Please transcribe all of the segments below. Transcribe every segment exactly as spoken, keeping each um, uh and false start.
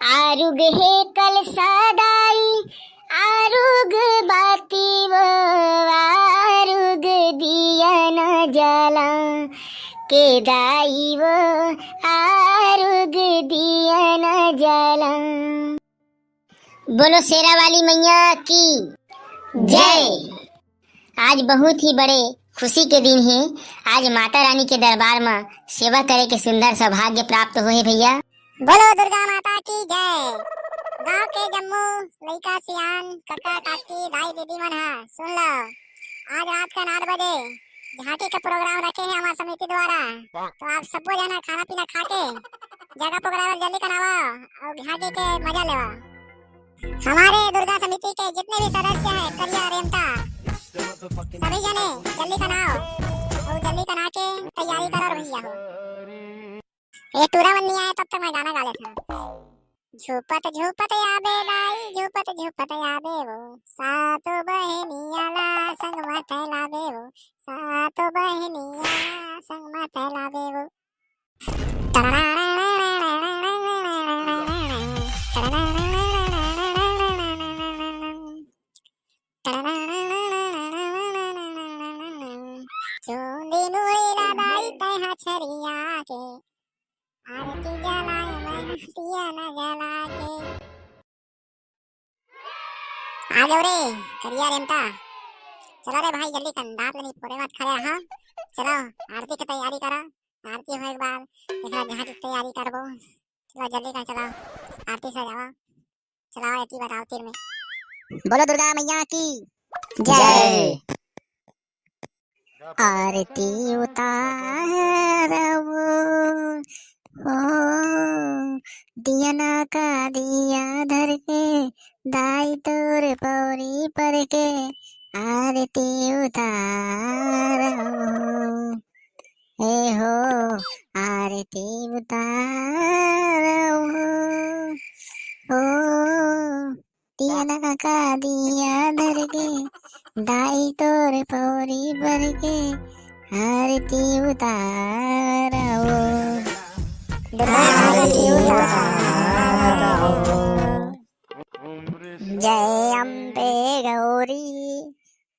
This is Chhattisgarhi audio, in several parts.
आरुग हे कलसा दाई, आरुग बाती वो, आरुग दिया न जला के दाई वो, आरुग दिया न जला। बोलो शेरा वाली मैया की जय। आज बहुत ही बड़े खुशी के दिन हे। आज माता रानी के दरबार म सेवा करे के सुंदर सौभाग्य प्राप्त होहे भैया। बोलो दुर्गा माता की जय। गांव के जम्मो लइका सियान, कका काकी, दाई दीदी मन ह सुन लो, आज रात का आठ बजे झांकी का प्रोग्राम रखे हे हमार समिति द्वारा। तो आप सबो जना खाना पीना खा के जगह प्रोग्राम जल्दी कनावा और झांकी के मजा लेवा। हमारे दुर्गा समिति के जितने भी सदस्य हैं, करिया रेमता, सभी जने जल्दी कनाओ और जल्दी कना के तैयारी करो भैया हो। ये टूरा मन नहीं आए तब तक मैं गाना गा लेता हूँ। झूपत झूपत आबे दाई, झूपत झूपत आबे वो, सातो बहनिया ला संग माथे लाबे वो, सातो बहनिया ला संग माथे लाबे वो। चोंदी मुड़ी ला दाई तैहा छरिया के, आरती जलाए मैं दिया न जला के। आ जाओ रे करिया रेमता, चलो रे भाई जल्दी कर, दांत ले नहीं फोड़े मत खड़े, हाँ चलो आरती की तैयारी करो। आरती होए के बाद एकरा झांकी के तैयारी करबो। चलो जल्दी कर, चलो आरती सजावा। चलाओ एती बताओ तीर में। बोलो दुर्गा मैया की जय। आरती उतारबो हो, दियना का दिया धर के, दाई तोर पौरी पर के, आरती उतारबो। ए हो, आरती उतारबो हो, दियना का दिया धर के, दाई तोर पौरी पर के, आरती उतारबो। आरती उतारबो। जय अम्बे गौरी,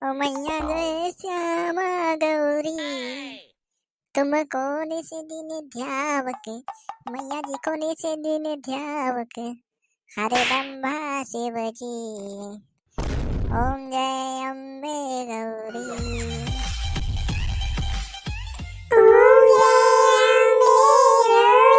ओ मैया जय श्यामा गौरी। तुमको निस दिन ध्यावक, मैया जी को निस दिन ध्यावक, हरदम भासे बजी। ओम जय अम्बे गौरी। ओम जय अम्बे गौरी।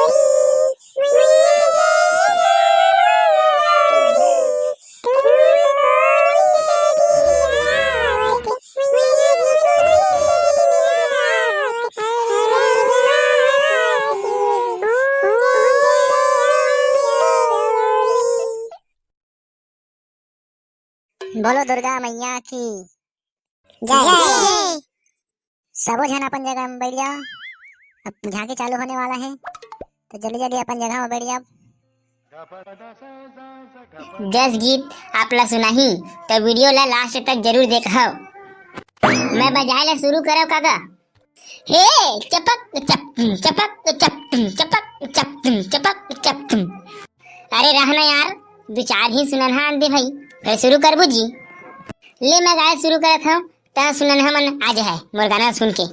बोलो दुर्गा मैया की जय। जय। सबो झन अपन जगह में बैठ जाओ, अब झांकी चालू होने वाला है, तो जल्दी जल्दी अपन जगह में बैठ जाओ। जस गीत आप ला सुनाही, तो वीडियो ला लास्ट तक जरूर देखव। मैं बजाए ला शुरू करव काका। हे चपक चप, चपक चप, चपक चप, चपक चप। अरे रहना यार, दो चार ही सुनन हा दे भाई, फिर शुरू करबू जी। ले मैं गाय शुरू करत हूँ, त सुनन हमन आ जाए मोर गाना सुन के।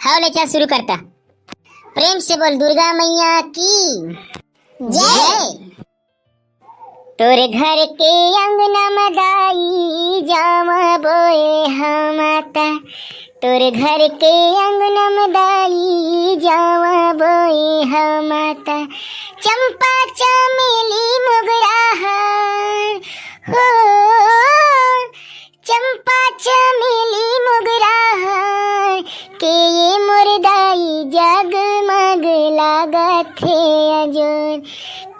हव ले चल शुरू करता। प्रेम से बोल दुर्गा मैया की जय। तोर घर के अंगना म दाई जावा बोए हमता, तोर घर के अंगना म दाई जावा बोए हमता, चंपा चमेली मोगरा हार हो, चंपा चमेली मोगरा हार के ये मोर दाई जगमग लागत हे अजोर,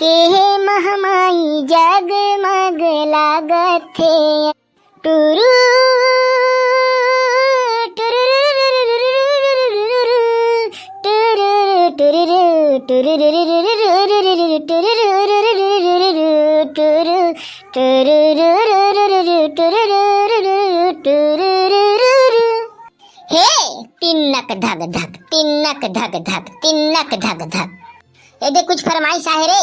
के हे महमाई जगमग लागत हे। टुरु, टुरु, टुरु, टुरु, टुरु, टुरु, टुरु, टुरु, टुरु, टुरु, टुरु, हे तिन्नक धक धक, तिन्नक धक धक, तिन्नक धक धक। ए दे कुछ फरमाइश आहे रे।